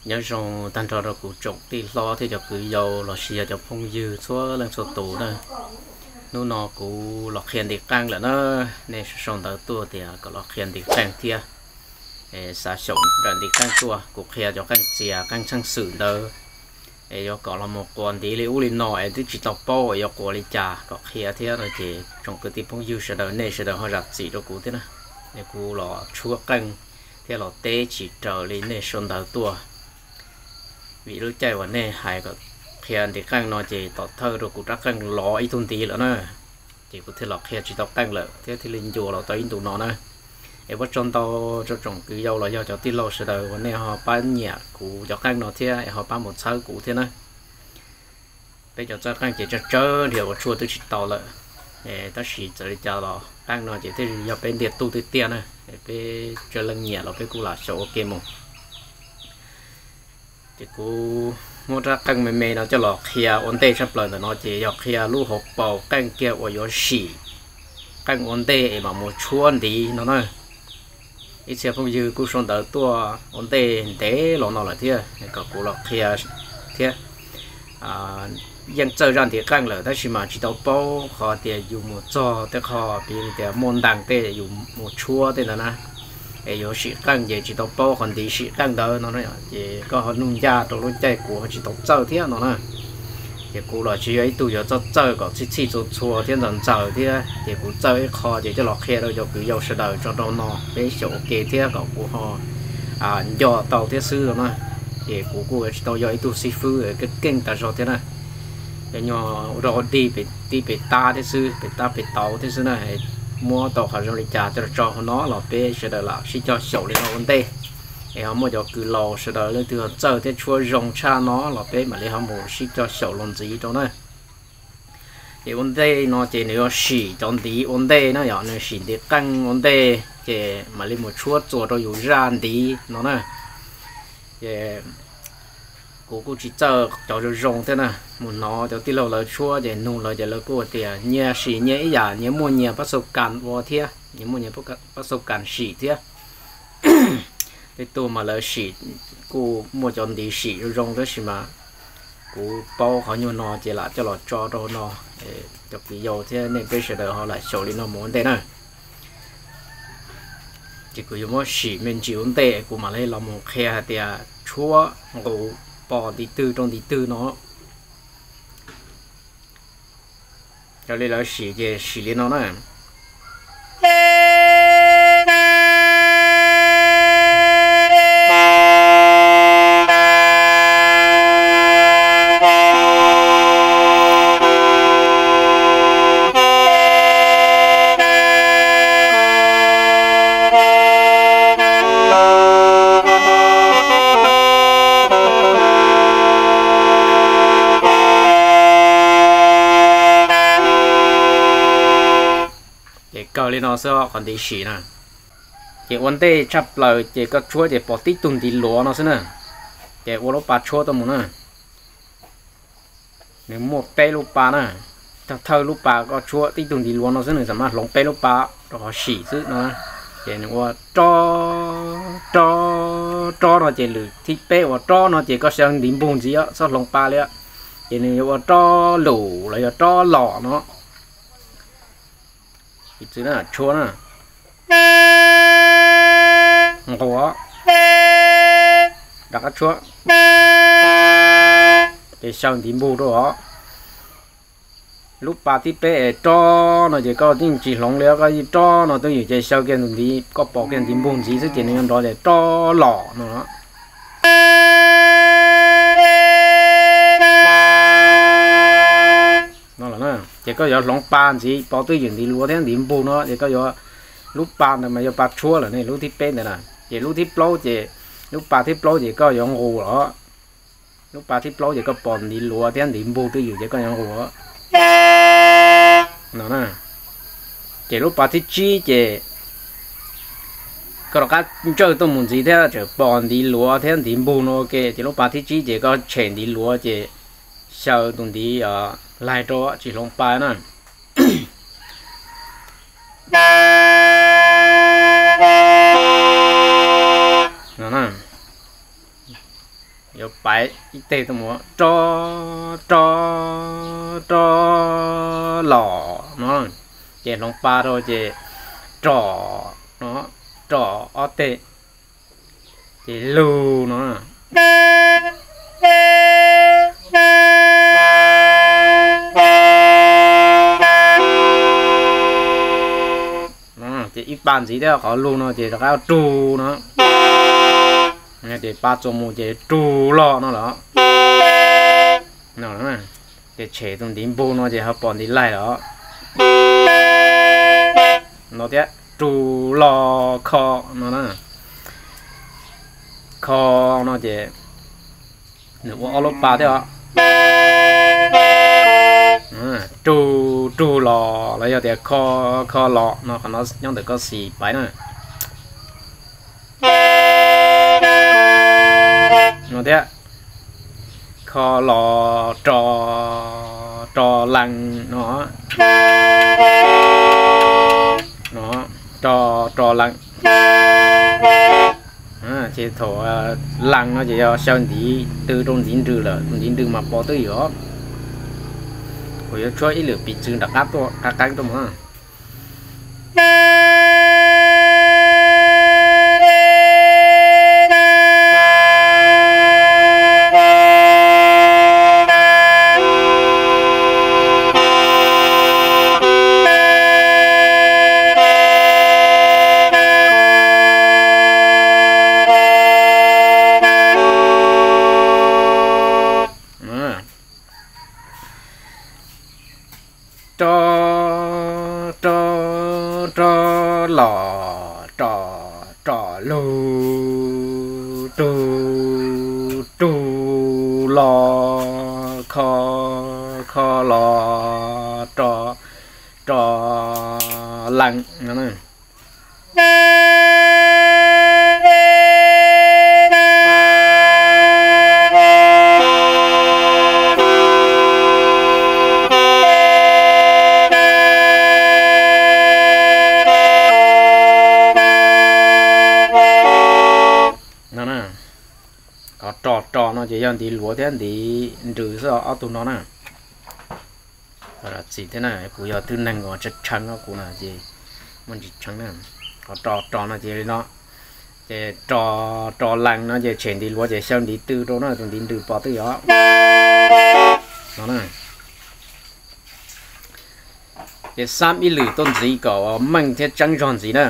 Nyob zoo tag nrho rau kuv tsoom tij hlob thiab cov kwv yau los sis yog cov phooj ywg txhua leej txhua tus na. Hnub no kuv los qhia ntiv qeej lawm na, nej sau ntawv tuaj tias kom los qhia ntiv qeej thiab. Xav xyaum nrawm ntiv qeej tuaj, kuv qhia cov qeej txias qeej tsheej xwm ntawd es yuav kom los mus quas ntiv li ub li no es twb tsis tau paub es yuav quas li cas kom qhia thiab no ces tsoom kwv tij phooj ywg sawv daws nej sawv daws ho zam txim rau kuv thiab na. Es kuv los tshuab qeej thiab los teb tsis raws li nej sau ntawv tuaj. Vim lub caij uas nej hais kom qhia ntiv qeej no ces tom thawj rau kuv rab qeej lov ib tug ntiv lawm na, ces kuv thiaj los qhia tsis tau qeej lawm thiab thiaj li ncua los tau ib ntus no na. Es ua tsaug ntau rau tsoom kwv yau los yog cov tij laug sawv daws uas nej ho pab nyiam kuv cov qeej no thiab es ho pab mus txhawb kuv thiab na. Peb cov txawj qeej ces tsawg tsawg dhia ua tshuaj twb tsis tau lawm, tab sis txawm li cas los qeej no ces thiaj yog peb ntiag tug tiag tiag na. Peb tsawg leej nyiam los peb kuj lam xyaum ua ke mus. Ces kuv muab rab qeej me me no coj los qhia ua ntej tshaj plaws ntawm no ces yog qhia lub hauv paus qeej kiag uas yuav sim qeej ua ntej es mam mus tshuab ntiv no na. Ib txhia phooj ywg kuj sau ntawv tuaj ua ntej ntev los no lawm thiab kom kuv los qhia thiab. Yeej txawj zaj ntiv qeej lawm tab sis mas tsis tau paub qhov tias yus mus txog tej qho piv tias muaj ntees tej yus mus tshuab tej ntawd na, es yuav sim qeej ces tsis tau paub qhov ntiv sim qeej ntawd no na. Ces koj ho nug ncaj rau lub caij kuv ho tsis tau txawj thiab no na. Ces kuv los tsis yog ib tug yuav txawj txawj kom txhij txhij txhua txhua thiab ntxaws ntxaws thiab, ces kuv txawj ib qho ces coj los qhia rau cov kwv yau sawv daws tso rau no peb xyaum ua ke thiab kom kuv ho nco tau thiab xwb no na. Ces kuv kuj tsis tau yog ib tug xib fwb keej keej tas zog thiab na. Cov nyuag ua rau dig pem tib pem tab thiab xwb, pem tab pem tauv thiab xwb na. Muab tau qhov zoo li cas coj los tso hauv no los peb sawv daws lam sib cog xyaum li no ua ntej. Es ho muaj cov kws laus sawv daws leej twg ho txawj thiab tshuab zoo tshaj no los peb mam li ho mus sib cog xyaum los ntxiv rau na. Ces ua ntej no ces nws yuav sim cov ntiv ua ntej na, yog nws sim ntiv qeej ua ntej ces mam li mus tshuab txuas rau yus zaj ntiv no na. Ces kuv kuj tsis txawj cov zoo zoo thiab na, mus hnov cov tij laug lawv tshuab ces nug lawv ces lawv kuj tias nyias sim nyias ib yam, nyias muaj nyias pab xau kas ua thiab, nyias muaj nyias pab xau kas sim thiab. Tej tug mas lawv sim kuj muaj cov ntiv sim zoo zoo tab sis mas kuv paub qhov nyuag no ces lam coj los tso rau no, cov kwv yau thiab nej peb sawv daws ho lam xyaum li no mus ua ntej na. Ces kuv yuav muab sim me ntsis ua ntej kuv mam li los mus qhia hais tias tshuab nqus pos ntiv twg rau ntiv twg no. Raws li lawv sim ces sim li no na. Ces kawg li no xwb qhov ntiv sim na. Ces ua ntej tshaj plaws ces koj tshuab ces pos tib tug ntiv luav no xwb na. Ces ua lub pa tshuab tuaj mus na. Nws muaj peb lub pa na. Thawj thawj lub pa koj tshuab tib tug ntiv luav no xwb nws xam maj hloov peb lub pa rau qhov sim xwb no. Ces nws ua rob rob rob no ces lwm thib peb ua rob no ces koj xyaw ntiv npug ntxiv txhob hloov pa li. Ces nws yuav ua rob lum los yog rob los no. Tshuab na, nqus, rov qab tshuab, ces xyaw ntiv npug rau os. Lub pa thib peb es rob no ces koj yeej tsis hloov li, koj yeej rob no twb ywm ces xyaw kiag tus ntiv, koj pos kiag ntiv npug ntxiv xwb ces nws yuav nrov ces rob los no. Ces koj yuav hloov pa ntxiv, pos twb ywm ntiv luav thiab ntiv npug no ces koj yuav, lub pa ntawd mas yog pa tshuab lawm ne, lub thib peb ntawd na. Ces lub thib plaub ces, lub pa thib plaub ces koj yuav nqus los. Lub pa thib plaub ces koj pos ntiv luav thiab ntiv npug twb ywm ces koj yuav nqus no. Ces lub pa thib tsib ces koj rov qab ntsawj tuaj mus ntxiv thiab tseem pos ntiv luav thiab ntiv npug no ua ke, ces lub pa thib tsib ces koj tshem ntiv luav ces xyaw tus ntiv laig rau tsis hloov pa na. Yuav pais ib teg tuaj mus, ro, ro, ro, los no, ces hloov pa rau ces ro no, ro ob teg, ces lug no. Ces ib pa ntxiv thiab, qhov lug no ces rov qab rug no. Ces pa txuas mus ces rug los no lawm. Ces tshem tus ntiv npug no ces ho pom ntiv laig lawm. No thiab, rug los kho no na. Kho no ces nws ua ob lub pa thiab os. Rug, rug los los yog tias kho, kho los no, qhov no nyob ntawm koj xis pais na. No thiab, kho los ro, ro lees no, ro, ro lees. Ces thaum lees no ces yog xyaw ntiv tw rau ntiv nrws lawm, ntiv nrws mas pos twj ywm os. Kuv yuav tshuab ib lwm piv txwv nram qab tuaj, qab qeeb tuaj mus. Ro, ro, ro los, ro, ro lug, rug, rug los, kho, kho los, ro, ro lees no. No, qhov ro ro no ces yog ntiv luav thiab ntiv nrws xwb, ob tug no na. Txim thiab na, kuv yog tib neeg uas tshee tshee no, kuv na ces muaj ntsis tshee na. Qhov ro ro no ces li no, ces ro, ro lees no ces tshem ntiv luav ces xyaw ntiv tw rau na, tus ntiv nrws pos twj ywm os. No na. Ces xab ib lwm tuaj ntxiv kom meej thiab tseeb zog ntxiv na.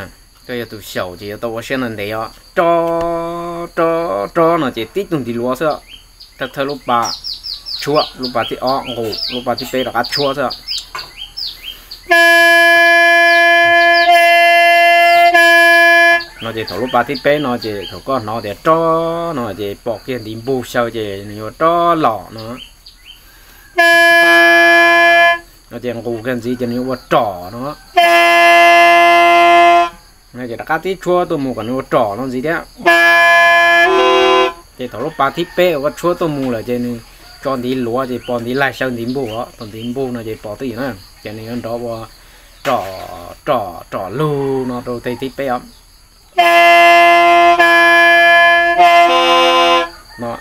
Koj yog tus xyaum ces yuav tau ua siab ntev ntev os. Ro, ro, ro no ces tib tug ntiv luav xwb, thawj thawj lub pas tshuab, lub pas thib ob nqus, lub pas thib peb rov qab tshuab xwb. No ces thaum lub pas thib peb no ces thaum koj hnov tias ro no ces pom kiag ntiv npug xyaw ces nws yuav ro los no. No ces nqus kiag ntxiv ces nws yuav ua rom no. No ces rov qab tib tshuab tuaj mus kom nws ua rom no ntxiv thiab. Ces thaum lub pas thib peb uas koj tshuab tuaj mus lawm ces nws tso ntiv luav ces pos ntiv laig xyaw ntiv npug os, tus ntiv npug no ces pos twj ywm na, ces nws yuav nrov ua rom, rom, rom lug no rau teg thib peb os. No,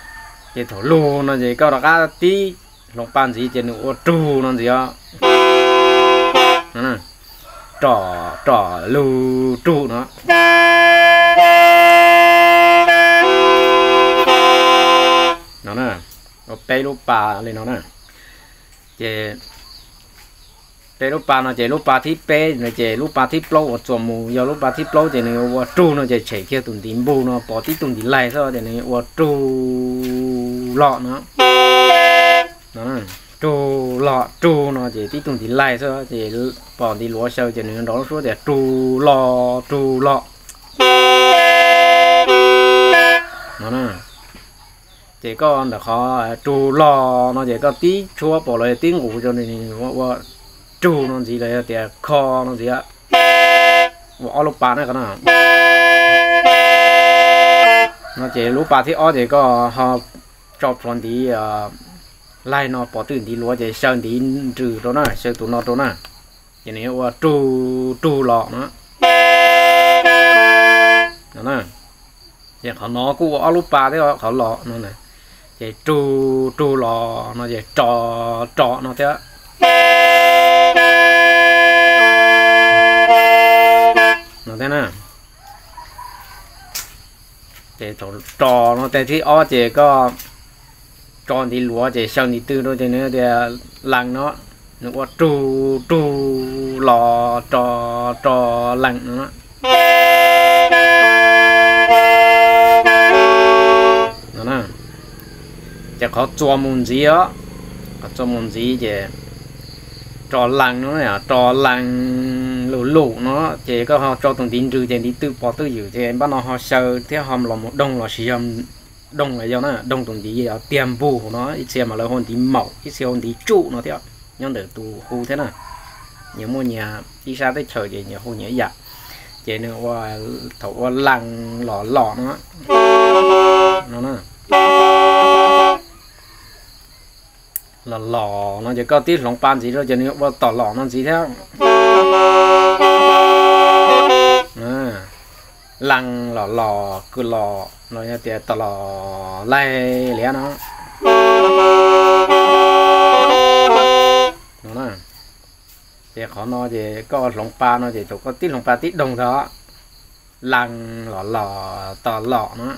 ces thaum lug no ces koj rov qab tib hloov pa ntxiv ces nws ua rug no ntxiv os. Rom, rom lug rug no. No, ua peb lub pas li no na. Ces peb lub pas no ces lub pas thib peb no ces lub pas thib plaub uas txuas mus yog lub pas thib plaub ces nws ua rug no ces tshem kiag tus ntiv npug no pos tib tug ntiv laig xwb ces nws ua rug los no. Rug los rug no ces tib tug ntiv laig xwb ces pos ntiv luav xyaw ces nws nrov lub suab tias rug los rug los no. Ces koj ntawm qhov rug los no ces koj tib tshuab pom los tib nqus rau nws ua rug no ntxiv los yog tias kho no ntxiv, ua ob lub pas na ko no. No ces lub pas thib ob ces koj ho tso plhuav ntiv laig no pos twj ntiv luav ces xyaw ntiv nrws rau na, xyaw tus no rau na, ces nws yuav ua rug rug los no. Ces qhov no kuj ua ob lub pas thiab qhov los no na. Ces rug rug los no ces ro ro no thiab no thiab na. Ces thaum ro no tes thib ob ces koj tso ntiv luav ces xyaw ntiv tw rau ces nws tias lees no, nws ua rug rug los ro ro lees no. Ces qhov txuas mus ntxiv os, qhov txuas mus ntxiv ces ro lees no, ro lees lug lug no, ces koj ho tso tus ntiv nrws ces ntiv tw pov twj ywm ces npaj no ho xyaw thiab ho los mus doog los sis yog doog los yog na, doog tus ntiv tiag npug no, ib txhia mas lawv hu ntiv maum, ib txhia hu ntiv tsuj no thiab, nyob ntawm tus hu thiab na. Nyias muaj nyias, ib sab teb chaws ces nyias hu nyias ib yam. Ces nws ua, thaum ua lees los los no, no los los no ces koj tib hloov pa ntxiv rau ces nws ua tom los no ntxiv thiab. Lees los los kws los los yog tias tom los laig liab no. Ces qhov no ces koj hloov pa no ces thaum koj tib hloov pa tib doog ntag, lees los los tom los no.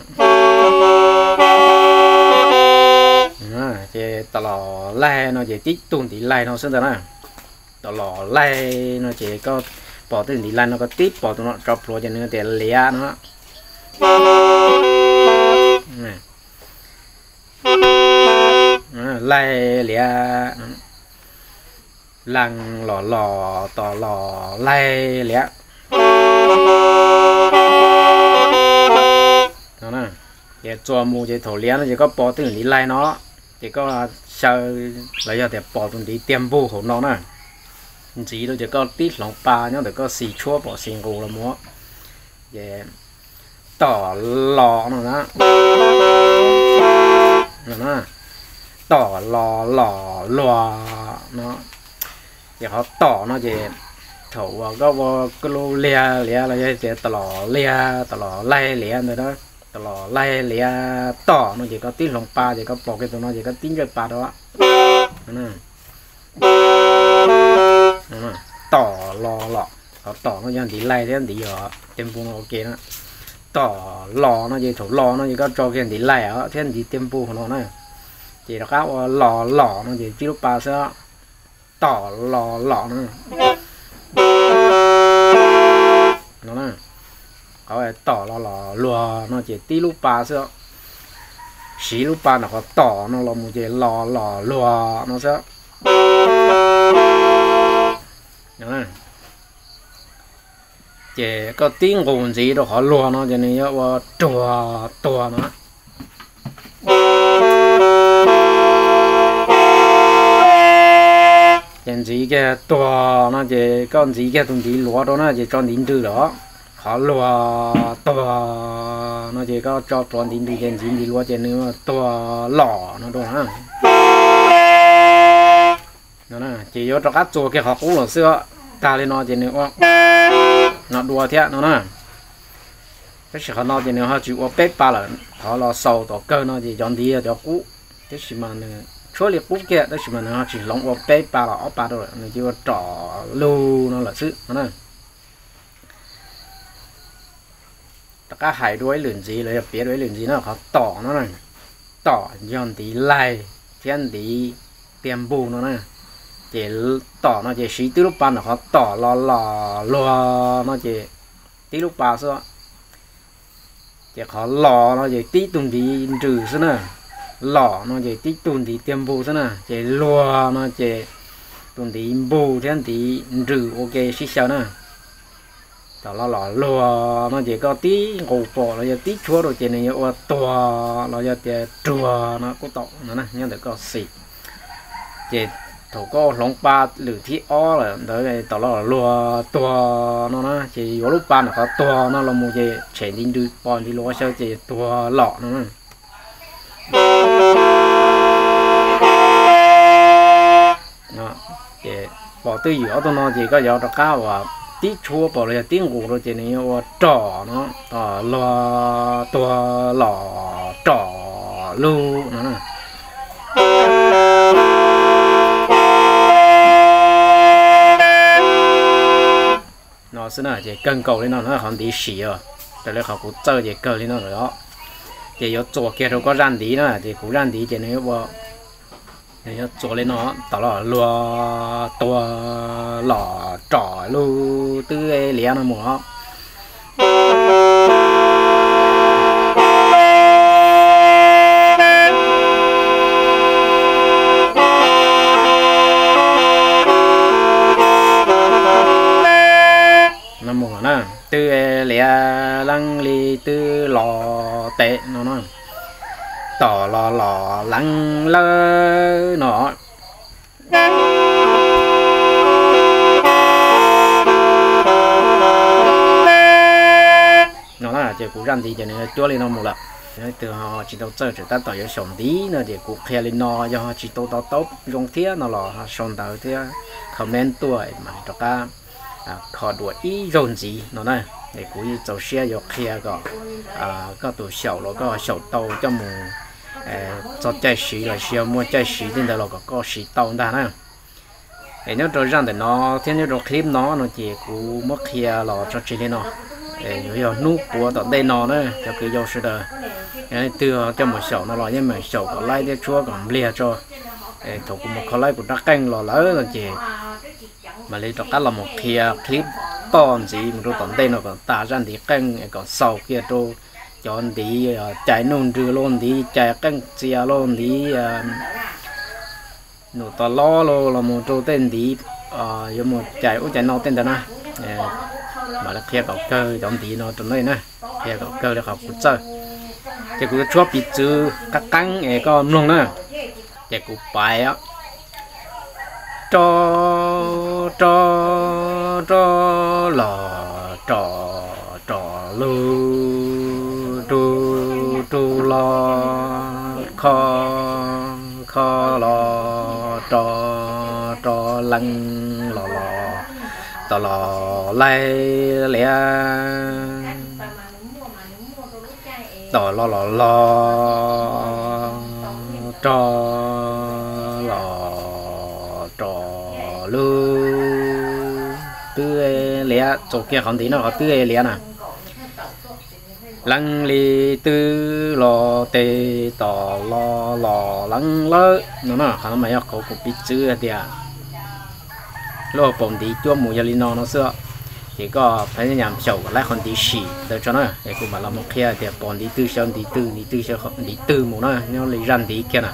Ces tom los laig no ces tib tug ntiv laig no xwb ntag na. Tom los laig no ces koj pom tug ntiv laig no koj tib pom tus no tso plhuav ces nws tias liab no. Laig liab, lees los los tom los laig liab. Ces txuas mus ces thaum liab no ces koj pom tug ntiv laig no, ces koj xyaw los yog tias pom tus ntiv tiag npug hauv no na, ntxiv rau ces koj tib hloov pa nyob ntawm koj xis tshuab pom xis nqus los mus, ces tom los no na, tom los los luag no. Ces qhov tom no ces thaum uas koj ua koj lub liag liab los yog tias tom los liag tom los laig liab ntawd na, tom los laig liab tom no ces koj tib hloov pa ces koj pom kiag tus no ces koj tib ntsawj pa rau tom los los. Qhov tom no yog ntiv laig thiab ntiv os, tej npus no ua ke na. Tom los no ces thaum los no ces koj tso kiag ntiv laig os thiab ntiv tiag npug no na. Ces rov qab ua los los no ces tib lub pa xwb, tom los los no. Qhov tom los los luag no ces tib lub pa xwb, siv lub pa ntawm qhov tom no los mus ces los los luag no xwb. Ces koj tib nqus ntxiv rau qhov luag no ces nws yuav ua ruag tuag no. Ces ntxiv kiag tuag no ces koj ntxiv kiag tus ntiv luav rau na ces tso ntiv nrws los. Qhov luag tuag no ces koj tso pluav ntiv nrws ces ntxiv ntiv luav ces nws tuag los no rau na. Ces yuav rov qab txuas kiag qhov qub los xwb, tag li no ces nws ua no dua thiab no na. Tab sis qhov no ces nws ho tsis ua peb pa lawm, qhov los xaus tom kawg no ces cov ntiv yog cov qub, tab sis mas nws tshuab li qub kiag tab sis mas nws ho tsis hloov ua peb pa los ob pa rau lawm, nws cia ua rom lug no lawm xwb no na. Rov qab hais dua ib lwm ntxiv los yog piav dua ib lwm ntxiv na, qhov tom no na, tom yog ntiv laig thiab ntiv tiag npug no na. Ces tom no ces siv tib lub pa ntawm qhov tom los los luag no ces tib lub pa xwb. Ces qhov los no ces tib tug ntiv nrws xwb na, los no ces tib tug ntiv tiag npug xwb na, ces luag no ces tus ntiv npug thiab ntiv nrws ua ke sib xyaw na. Tom los los luag no ces koj tib nqus pom los yog tib tshuab rau ces nws yuav ua tuag los yog tias ruag no kuj tau no, nyob ntawm koj xis. Ces thaum koj hloov pa lwm thib ob lawm ntawd tom los los luag tuag no na ces yuav lub pa ntawm qhov tuag no los mus ces tshem ntiv nrws pom ntiv luav xyaw ces tuag los no na. Ces pom twj ywm ob tug no ces koj yuav rov qab uas tib tshuab pom los yog tib nqus rau ces nws yuav ua rom no, luag tuag los rom lug no na. No xwb na, ces kawg nkaus li no na, qhov ntiv sim os, raws li qhov kuv txawj ces kawg li no lawm os. Ces yuav txuas kiag rau koj zaj ntiv na, ces kuv zaj ntiv ces nws yuav ua, nws yuav txuas li no, tom los luag tuag los tsom lug twb liav no mus os. No mus na, twb liav leeb li twb los tes no na, tom los los leeb lawm no. No na, ces kuv zaj ntiv ces nws cuab li no mus lawm. Leej twg ho tsis tau txawj tseem tab tom yuav xyaum ntiv no ces kuv qhia li no, yog tsis tau to taub zoo thiab no los sau ntawv thiab comment tuaj mam rov qab kho dua ib zaug ntxiv no na. Es kuv yeej txaus siab yuav qhia kom koj tus xyaum los koj xyaum tau coj mus txog caij siv los sis yog muaj caij siv tej ntawd los kom koj siv tau ntag na. Es nyob rau zaj ntawm no thiab nyob rau clip no no ces kuv muab qhia los tso tseg li no. Es yuav yog hnub puav tom ntej no na cov kwv yau sawv daws, yog leej twg coj mus xyaum no los yeej meem xyaum kom laib thiab tshuab kom npliag tso. Thaum kuv mus kho laib kuv rab qeej los lawm no ces mam li rov qab los mus qhia clip toj ntxiv mus rau tom ntej no kom tas zaj ntiv qeej es kom xaus kiag rau cov ntiv cais nuj nrws lauj, ntiv cais qeej txias lauj, ntiv num toj lob lauj, los mus rau tej ntiv yuav mus cais ub cais no tej ntawd na. Mam li qhia kom kawg cov ntiv no rau nej na, qhia kom kawg li qhov kuv txawj. Ces kuv yuav tshuab piv txwv qab qeeb es koj mloog na. Ces kuv pais, rov, rov, rov los rov, rov lug, rug, rug los kho, kho los rov, rov lees los los, tom los laig liav, tom los los los, rov los rov lug twb liav, txuas kiag qhov ntiv no qhov twb liav na. Leeb li twb los tes tom los los leeb lawm no na. Qhov no mas yog qhov kuv piv txwv hais tias lub hauv paus ntiv cuab mus yog li no no xwb. Ces koj pab nyam xyaum kom laib qhov ntiv sim ntawd tso na, es kuv mam los mus qhia tias pos ntiv twg xyaw ntiv twg, ntiv twg xyaw ntiv twg mus na, nyob li zaj ntiv kiag na.